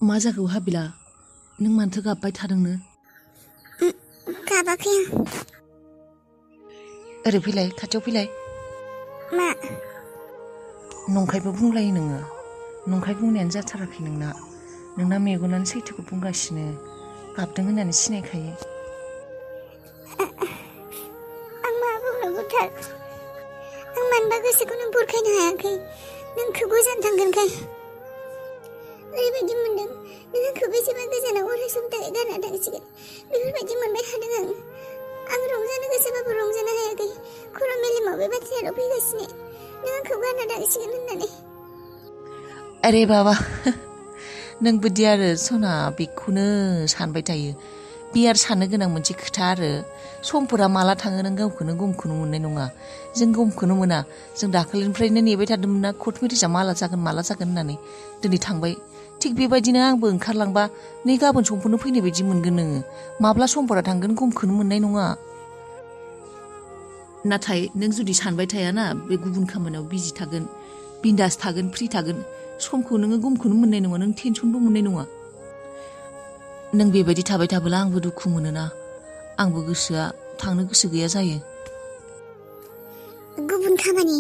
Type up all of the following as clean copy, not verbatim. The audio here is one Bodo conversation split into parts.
मा जाखो हाबिला नों मानोथो गाबबाय थादोंनो? गाबाखै आं। ओरै फैलाय खाथियाव फैलाय। मा? नंखायबो बुंलायो नोङो। नंखाय बुंनायानो जाथाराखै नोंना मेगनानो सैथोखौ बुंगासिनो। गाबदों होननानै सिनायखायो। आं मा बुंनो गुथाल। आं मानोबा गोसोखौनो बुरखायनो हायाखै। नोंखौ गोजान थांगोनखाय ओरैबायदि मोनदों नों आंखौ बेसेबा गोजानाव अराय समनि थाखाय गारना थांसिगोन बेफोरबायदि मोनबाय थादों आं रंजानो गोसोबाबो रंजानो हायाखै। खर' मेलेमाव बे बाथ्रायाल' फैगासिनो नों आंखौ गारना थांसिगोन होननानै। अरे बाबा नोंबो दि आरो सना बेखौनो सानबाय थायो। बे आरो साननो गोनां मोनसे खोथा आरो समफोरा माला थाङो नों गावखौनो गमखौनो मोननाय नङा। जों गमखौनो मोना। जों दाखालिनिफ्रायनो नेबाय थादोंमोन ना कर्ट मेरेजआ माला जागोन होननानै। दिनै थांबाय। थिग बेबायदिनो आंबो ओंखारलांबा नै गाबोन समफोरनो फैनाय बायदि मोनगोन नोङो। माब्ला समफोरा थांगोन गमखौनो मोननाय नङा। नाथाय नों जुदि सानबाय थायाना बे गुबुन खामानियाव बिजि थागोन, बिन्दास थागोन, फ्रि थागोन, समखौ नोङो गमखौनो मोननाय नङा। नों टेनसनबो मोननाय नङा। नों बेबायदि थाबाय थाबोला आंबो दुखु मोनोना। आंबो गोसोआ थांनो गोसो गैया जायो। गुबुन खामानि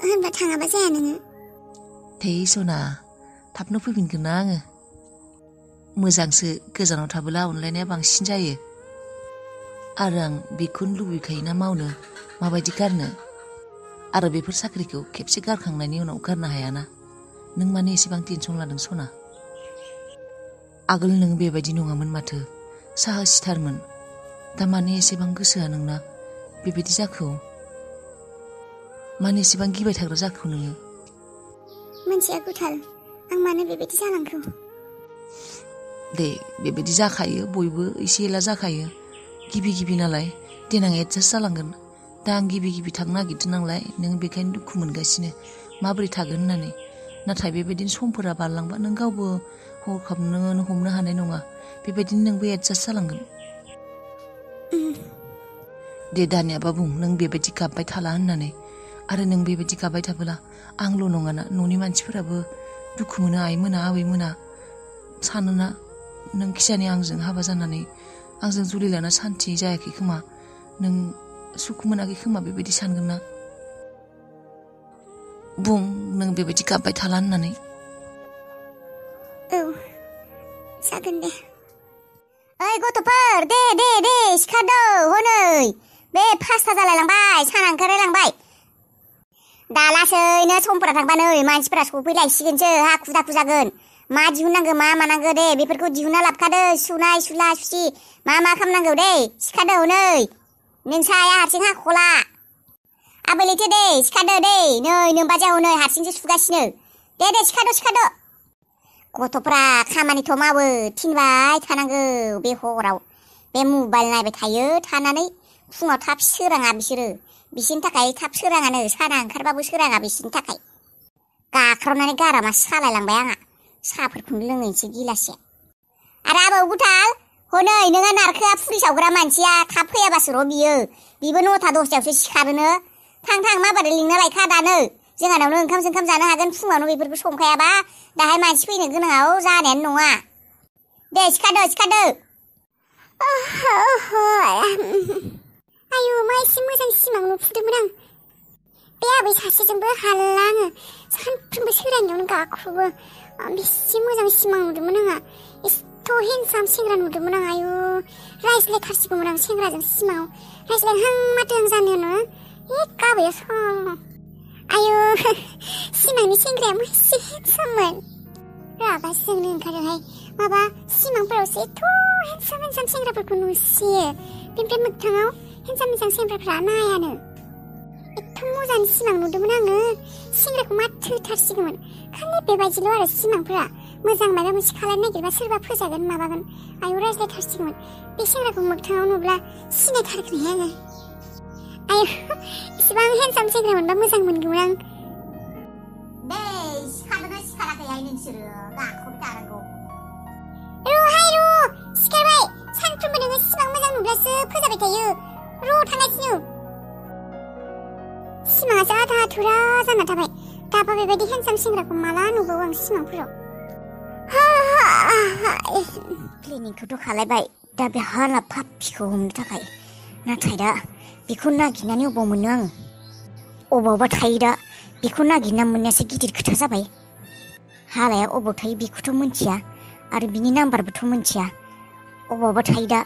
होनबा थाङाबा जाया नोङो? थै सना थाबनो फैफिनगोन ना आङो। मोजांसो गोजानाव थाबोला अनलायनाया बांसिन जायो। आरो आं बेखौनो लुबैखायोना मावनो, माबायदि गारनो। आरो बेफोर साख्रिखौ खेबसे गारखांनायनि उनाव गारनो हायाना। नों मानो एसेबां टेनसन लादों सना? आगोल नों बेबायदि नङामोन माथो, साहसथारमोन। दा मानो एसेबां गोसोआ नोंना बेबायदि जाखो? मानो एसेबां गिबाय थाग्रा जाखो नोङो? मोनथिया गुथाल आं मानो बेबायदि जालांखो। दे बेबायदि जाखायो, बयबो एसे एला जाखायो। गिबि नालाय देनां एडजास्ट जालांगोन। दा आं गिबि थांनो नागिरदों नालाय नों बेखायनो दुखु मोनगासिनो माबोरै थागोन होननानै। नाथाय बेबायदिनो समफोरा बारलांबा नों गावबो हरखाबनो हमनो हानाय नङा। बेबायदिनो नोंबो एडजास्ट जालांगोन। दे दानियाबा बुं नों बेबायदि गाबबाय थाला होननानै। आरो नों बेबायदि गाबबाय थाबोला आंल' नङाना, न'नि मानसिफोराबो दुखु मोनो। आइमोना आबैमोना सानोना नों खिजानि आंजों हाबा जानानै आंजों जुलि लाना सान्थि जायाखै खोमा, नों सुखु मोनाखै खोमा बेबायदि सानगोन ना। बुं नों बेबायदि गाबबाय थाला होननानै। औ जागोन दे। ओइ गथ'फोर दे सिखारदो हनै बे 5ता जालायलांबाय, साना ओंखारलायलांबाय। दा लासैनो समफोरा थांबा नै मानसिफोरा सफैलायसिगोनसो, हाखु दाखु जागोन। मा दिहुननांगौ मा मानांगौ दे बेफोरखौ दिहुनना लाबखादो। सुनाय सुला सुसि मा खालामनांगौ दे सिखारदो हनै। नोंसा आइया हारसिं हाख'ला। आबै लैथो दे सिखारदो दे, नै नोमबाजैया हनै हारसिंसो सुगासिनो। दे सिखारदो। गथ'फ्रा खामानिथ' मावो, थिनबाय थानांगौ। बे हराव बे मबाइल नायबाय थायो थानानै फुङाव थाब सोराङा बिसोरो। बिसोरनि थाखाय थाब सोराङानो, साना ओंखारबाबो सोराङा बिसोरनि थाखाय। गाख्रावनानै गारामा सालायलांबाय आंहा। साहाफोरखौनो लोंहैनोसै गिलाससे। आरो आबौ गुथाल हनै नोंहा नारखोआ फुरि सावग्रा मानसिया थाब फैयाबासो र' बिबो 9ता 10तायावसो सिखारोनो। थां माबारै लिंना लायखा दानो। जोंहानावनो ओंखाम जानो हागोन। फुङावनो बेफोरखौ संखायाबा दाहाय मानसि फैनो गोनाङाव जानायानो नङा। दे सिखारदो। आयु मा एसे मोजां सिमां नुफुदोंमोन आं। बे आबै सासेजोंबो हाला आङो। सानफ्रोमबो सोरांनायावनो गाख्रबो। बेसे मोजां सिमां नुदोंमोन आंहा। एथ' हेन्डसाम सेंग्रा नुदोंमोन आं। आयु रायज्लायथारसिगौमोन आं सेंग्राजों सिमाङाव। रायज्लायहां माथोहां जानायावनो गाबाया सल'। आयु सिमांनि सेंग्राया एसे हेन्डसाममोन। रागासो जोंनो ओंखारोहाय। माबा सिमांफोरावसो एथ' हेन्डसाम सेंग्राफोरखौ नुसियो। बेनिफ्राय मोगथाङाव हेन्डसाम सेंग्राफ्रा नायानो। एथ' मोजां सिमां नुदोंमोन आङो। सेंग्राखौ माथो होथारसिगौमोन। खालि बेबायदिल' आरो सिमांफोरा। मोजां माबा मोनसे खालामनो नागिरबा सोरबा फोजागोन माबागोन। आयु रायज्लायथारसिगौमोन। बे सेंग्राखौ मोगथाङाव नुब्ला सिनायथारगोनहाय आङो। आयु इसेबां हेन्डसाम सेंग्रा मोनबा मोजां मोनगौमोन आं। दे सिखारदोंना सिखाराखैहाय नोंसोरो? गाखौबो दानांगौ। र' सिखारबाय। सानफ्रोमबो नोङो सिमां मोजां नुब्लासो फोजाबाय थायो। र' थांगासिनो। सिमाङासो आधा थुरा जाना थाबाय। दाबा बेबायदि हेन्डसाम सेंग्राखौ माला नुबावो आं सिमांफोराव। प्लेनिंखौथ' खालायबाय दा बे हाला पाप्पिखौ हमनो थाखाय नाथाय दा बेखौ नागिरनानै अबाव मोनो आङो अबावबा थायो दा बेखौ नागिरना मोननायासो गिदिर खोथा जाबाय हालाया अबाव थायो बेखौथ' मिन्थिया आरो बिनि नाम्बारबोथ' मिन्थिया अबावबा थायो दा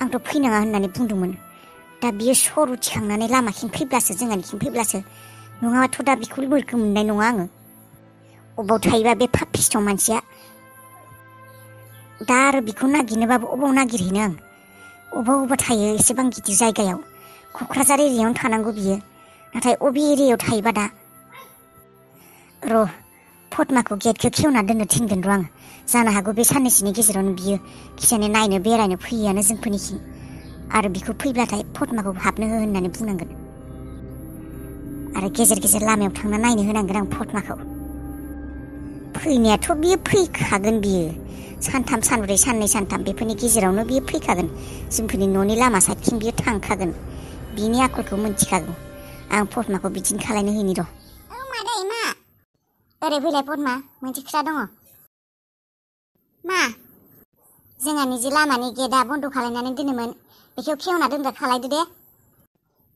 आंथ' फैनाङा होननानै बुंदोंमोन दा बियो सर' थिखांनानै लामाथिं फैब्लासो जोंहानिथिं फैब्लासो नङाबाथ' दा बेखौ लोगो मोननाय नङा आङो अबाव थायोबा बे पाप्पिस्थाव मानसिया दा आरो बेखौ नागिरनोबाबो अबाव नागिरहैनो आं अबावबा थायो एसेबां गिदिर जायगायाव क'क्राझार एरियायावनो थानांगौ बियो नाथाय अबे एरियायाव थायोबा दा र' पद्माखौ गेटखौ खेवना दोननो थिनगोन र' आं जानो हागौ बे साननैसोनि गेजेरावनो बियो खिजाने नायनो बेरायनो फैयोआनो जोंफोरनिथिं आरो बिखौ फैब्लाथाय पद्माखौ हाबनो हो होननानै बुंनांगोन आरो गेजेर गेजेर लामायाव थांना नायनो होनांगोन आं पद्माखौ फैनायाथ' बियो फैखागोन बियो सानथाम सानब्रै साननै सानथाम बेफोरनि गेजेरावनो बियो फैखागोन जोंफोरनि न'नि लामा साइडथिं बियो थांखागोन बिनि आखलखौ मिन्थिखागौ आं पद्माखौ बिदिनो खालायनो होनि र' औ मादै मा ओरै फैलाय पद्मा मोनसे खोथा दङ मा जोंहानि जे लामानि गेटआ बन्द' खालायनानै दोनोमोन बेखौ खेवना दोनग्रा खालायदो दे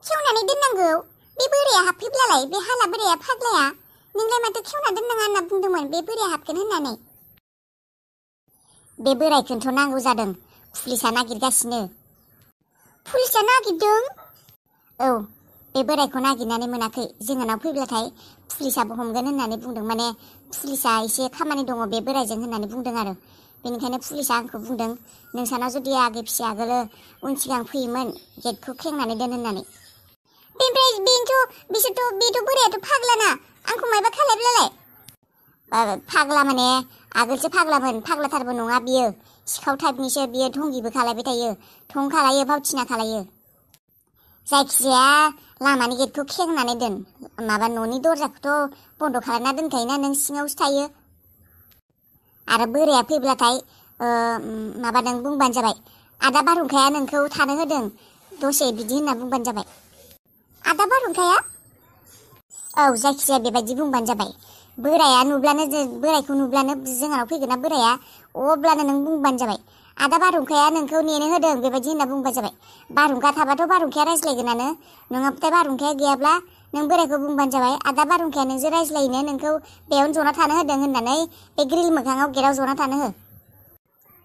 खेवनानै दोननांगौ बे बोराया हाबफैब्लालाय बे हाला बोराया फाग्लाया नोंलाय माथो खेवना दोननाङा होनना बुंदोंमोन बे बोराया हाबगोन होननानै बे बोरायखौनोथ' नांगौ जादों पुलिसा नागिरगासिनो पुलिसा नागिरदों औ बे बोरायखौ नागिरनानै मोनाखै जोंहानाव फैब्लाथाय पुलिसाबो हमगोन होननानै बुंदों माने पुलिसा एसे खामानि दङ बे बोरायजों होननानै बुंदों आरो बेनिखायनो पुलिसा आंखौ बुंदों नोंसानाव जुदि आगे फिसे आगोलो उन सिगां फैयोमोन गेटखौ खेंनानै दोन होननानै बेनिफ्राय बेनोथ' बिसोरथ' बेथ' बोरायाथ' फाग्लाना आंखौ मायबा खालायब्लालाय फाग्ला माने आगोलसो फाग्लामोन फाग्लाथारबो नङा बियो सिखाव टाइपनिसो बियो ढंगिबो खालायबाय थायो थं खालायो भावथिना खालायो जायखिजाया लामानि गेटखौ खेंनानै दोन माबा न'नि दरजाखौथ' बन्द' खालामना दोनखायोना नों सिङावसो थायो आरो बोराया फैब्लाथाय माबा नों बुंबानो जाबाय आदा बारहुंखाया नोंखौ थानो होदों दसे बिदि होनना बुंबानो जाबाय आदा बारहुंखाया औ जायखिजाया बेबायदि बुंबानो जाबाय बोराया नुब्लानो बोरायखौ नुब्लानो जोंहानाव फैगोन ना बोराया अब्लानो नों बुंबानो जाबाय आदा बारहुंखाया नोंखौ नेनो होदों बेबायदि होनना बुंबानो जाबाय बारहुंखा थाबाथ' बारहुंखाया रायज्लायगोनानो नङाबाथाय बारहुंखाया गैयाब्ला नों बोरायखौ बुंबानो जाबाय आदा बारहुंखाया नोंजों रायज्लायनो नोंखौ बेयावनो जना थानो होदों होननानै बे ग्रिल मोखाङाव गेटाव जना थानो हो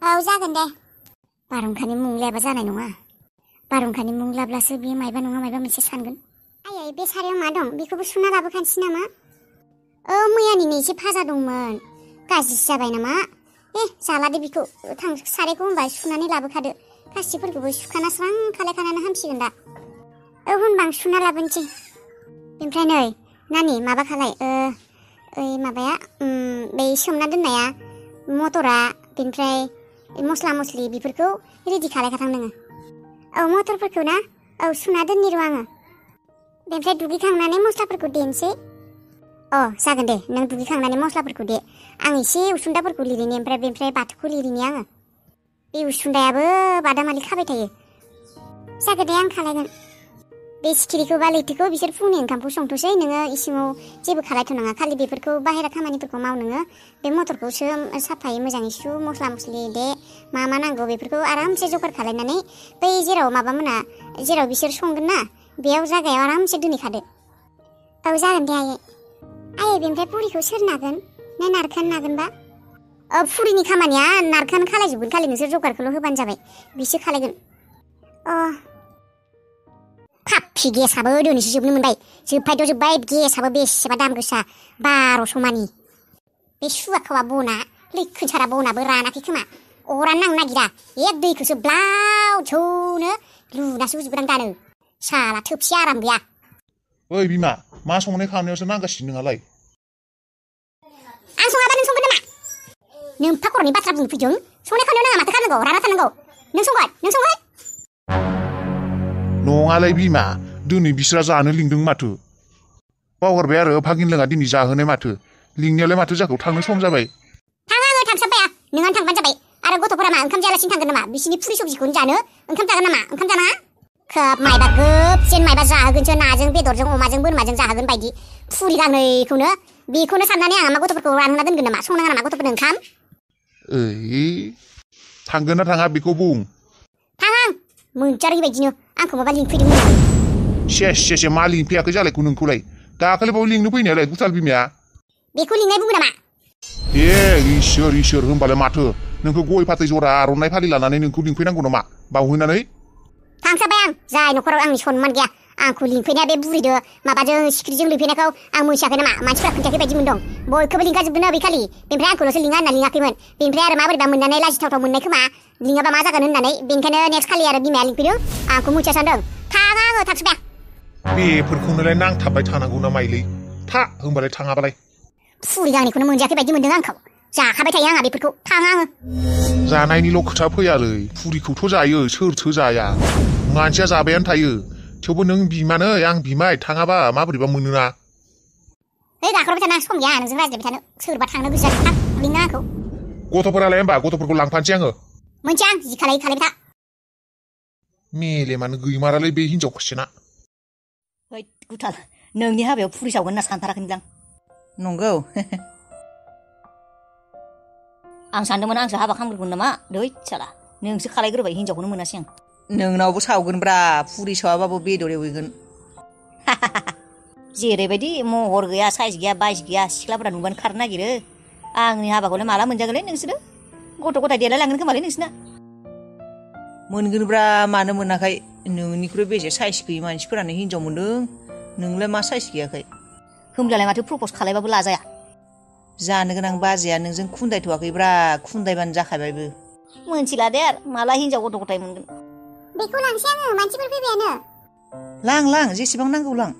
औ जागोन दे बारहुंखानि मुं लायाबा जानाय नङा बारहुंखानि मुं लाब्लासो बियो मायबा नङा मायबा मोनसे सानगोन आयै बे सारायाव मा दं बेखौबो सुना लाबोखानोसै नामा औ मैयानिनो एसे भाजा दंमोन गाज्रिसो जाबाय नामा जाला दे बेखौ सारायखौ होनबा सुनानै लाबोखादो गासिफोरखौबो सुखाना स्रां खालायखानानै हामसिगोन दा औ होनबा आं सुना लाबोनोसै ओमफ्राय नै नानि माबा खालाय माबाया बै सोमना दोननाया मटरा बेनिफ्राय मस्ला मस्लि बेफोरखौ रेडि खालायखाथां नोङो औ मटरफोरखौ ना औ सुना दोननि र' आङो बेनिफ्राय दुगैखांनानै मस्लाफोरखौ देनोसै जागोन दे नों दुगैखांनानै मस्लाफोरखौ दे आं एसे उसुन्दाफोरखौ लिरिनि बेनिफ्राय बाथौखौ लिरिनि आङो बे उसुन्दायाबो बादामालि खाबाय थायो जागोन दे आं खालायगोन बे सिखिरिखौ बा लैथोखौ बिसोर फुंनि ओंखामखौ संथ'सै नोङो इसिङाव जेबो खालायथ'नाङा खालि बेफोरखौ बाहेरा खामानिफोरखौ माव नोङो बे मटरखौसो साफायै मोजाङै सु मस्ला मस्लि दे मा मा नांगौ बेफोरखौ आरामसे जगार खालायनानै बै जेराव माबा मोना जेराव बिसोर संगोन ना बेयाव जायगायाव आरामसे दोनहैखादो औ जागोन दे आयै बेनिफ्राय पुरिखौ सोर नागोन ना नारखान नागोनबा पुरिनि खामानिया नारखान खालायजोबगोन खालि नोंसोर जगारखौल' होबानो जाबाय बिसो खालायगोन पाप्पि गेसाबो दिनैसो जोबनो मोनबाय जोब्बायथ' जोब्बाय गेसाबो बेसेबा दाम गोसा 1200 मानि बे सुवाखावा बना लैखोनसारा बनाबो रानाखै खोमा अरानो नांनो नागिरा दैखौसो ब्लाव थौनो लुनासो होजोबगोन आं दानो साला थोबसे आराम गैया ओइ बिमा मा संनाय खावनायावसो नांगासिनो नोंहालाय आं सङाबा नों संगोन नामा नों एफा खर'नि बाथ्रा बुंनो फैदों संनाय खावनायाव नाङा माथो खालामनांगौ राना थानांगौ नों संगोन नङालाय बिमा दिनै बिस्रा जानो लिंदों माथो बावगारबाय आरो भागिनलोङा दिनै जाहोनाय माथो लिंनायालाय माथो जाखौ थांनो सम जाबाय थाङा आङो थांसाबबाया नोंहानो थांबानो जाबाय आरो गथ'फोरा मा ओंखाम जायालासिनो थांगोन नामा बिसिनि फुरि सबजिखौनो जानो ओंखाम जागोन नामा ओंखाम जानाङा खोब मायबा गोबसेन मायबा जाहोगोनसो नाजों बेदरजों अमाजों बोरमाजों जाहोगोन बायदि फुरि गांनैखौनो बेखौनो साननानै आं मा गथ'फोरखौ रानहोना दोनगोन नामा संनाङा नामा गथ'फोरनो ओंखाम ओइ थांगोन ना थाङा बेखौ बुं थाङां मोनजारो बेबायदिनो आंखौ माबा लिंफैदोंमोन से मा लिंफैयाखै जालायखौ नोंखौलाय दाखालिबाव लिंनो फैनायालाय गुथाल बिमाया बेखौ लिंनाय बुङो नामा इसोर होमबालाय माथो नोंखौ गय फाथै जरा आर'नाइ फालि लानानै नोंखौ लिंफैनांगौ नामा बावहैनानै थांसाबाय आं जाय न'खराव आंनि सनमान गैया आंखौ लिंफैनाया बे बुरिदो माबाजों सिख्रिजों लिंफैनायखौ आं मोनथियाखै नामा मानसिफ्रा खोन्थायाखै बायदि मोनदों बयखौबो लिंखाजोबदों बे खालि बेनिफ्राय आंखौल'सो लिङा होनना लिङाखैमोन बेनिफ्राय आरो माबोरैबा मोननानै लाजिथावथाव मोननाय खोमा लिङाबा मा जागोन होननानै बेनिखायनो नेक्स्ट खालि आरो बिमाया लिंफैदों आंखौ मोनथिया सानदों थाङा आङो थांसाबाय बेफोरखौनोलाय नांथाबबाय थानांगौ ना माइलै था होमबालाय थाङाबालाय फुरि गांनिखौनो मोनजायाखै बायदि मोनदों आंखौ जाखाबाय थायो आंहा बेफोरखौ थाङा आङो जानायनिल' खोथा फैयालै फुरिखौथ' जायो सोरथो जाया मानसिया जाबायानो थायो थेवबो नों बिमानै आं बिमाय थाङाबा माबोरैबा मोनोना ओइ गाखोबाय थाना सम गैया नोंजों रायज्लायबाय थानो सोरबा थांनो गोसो जादों थां लिंना आंखौ गथ'फोरालाय होमबा गथ'फोरखौ लांफानोसै आङो मोनथिया आं जि खालामबाय था मेलेमानो गैमारालै बे हिनजाव खासेना ओइ गुथाल नोंनि हाबायाव फुरि सावगोन होनना सानथाराखैमोन आं नंगौ आं सानदोंमोन आंसो हाबा खालामग्रोगोन नामा दै साला नोंसो खालायग्रोबाय हिनजावखौनो मोनासै आं नोंनावबो सावगोनब्रा फुरि सावाबाबो बेदर एवहैगोन जेरैबायदि महर गैया साइज गैया बाइस गैया सिख्लाफोरा नुबानो खारनो नागिरो आंनि हाबाखौलाय माला मोनजागोनलै नोंसोरो गथ' गथाय देलाय लांगोन खोमालै नोंसिना मोनगोनब्रा मानो मोनाखै नोंनिख्रुइ बेसे साइज गैयि मानसिफोरानो हिनजाव मोनदों नोंलाय मा साइज गैयाखै होमब्लालाय माथो प्रप'ज खालायबाबो लाजाया जानो गोनां बाजैया नोंजों खुन्दायथ'वाखैब्रा खुन्दायबानो जाखाबायबो मोनथिला दे माला हिनजाव गथ' गथाय मोनगोन बेखौ लांसै आङो मानसिफोर फैबायानो लां जेसेबां नांगौ लां